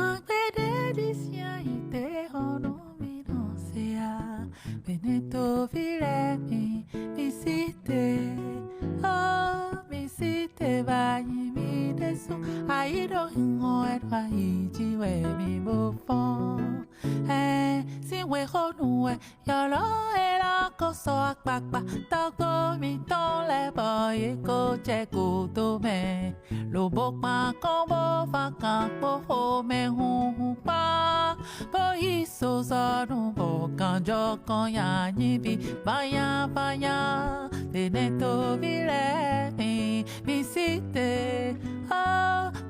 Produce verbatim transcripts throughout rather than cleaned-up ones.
Agbeɖeɖi sín ayǐtéhɔ̌nnu mi nɔ se a? Benetoví lɛ́ɛ mi, mi sí te. Ó, mi sí te bá nyi mi ɖésú. Ayǐ ɖo hínhɔ́n wɛ ɖo ayǐ jí wɛ mi bó fɔ́n. Ɛɛ, sín wěxónu wɛ yɔ̌lɔ́ élɔ́ ko sɔ́ akpakpa tɔ́gbó mitɔn lɛ́ɛ bɔ yě ko jɛ gǔdo mɛ, lobo kpan kɔn bó fán kan kpó xomɛhunhun kpán, bó yí sozɔ́nu bɔ kanjɔ kɔn nyi anyíví bányábányá. Benetoví lɛ́ɛ mi, mi sí te, ó,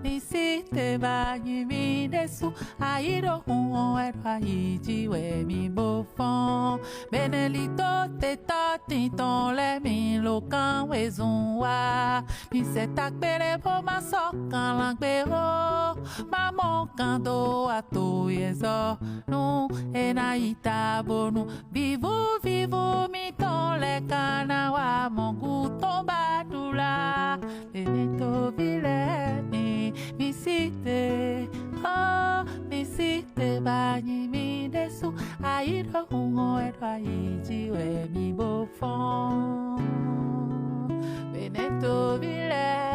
mi sí te bá nyi mi ɖésú. Ayǐ ɖo hun ɔ́ wɛ ɖo ayǐ jí wɛ mi bó fɔ́n. Benelito te tɔ́ tintɔn lɛ́ɛ mi lo kán wezun wá. Mi sɛ takpéɖé bó ma sɔ́ kanlangbé ó, má mɔ kan dó ato yɛzɔ́ nú é ná yi ta bónú vǐvú vǐvú mitɔn lɛ́ɛ ka ná wá mɔ gǔ tɔn bá ɖu lá. Benetoví lɛ́ɛ mi, mi sí te, ó, mi sí te bá nyi mi ɖésú. Ayǐ ɖo hun ɔ́ wɛ ɖo ayǐ jí wɛ mi bó fɔ́n. Benetoví lɛ́ɛ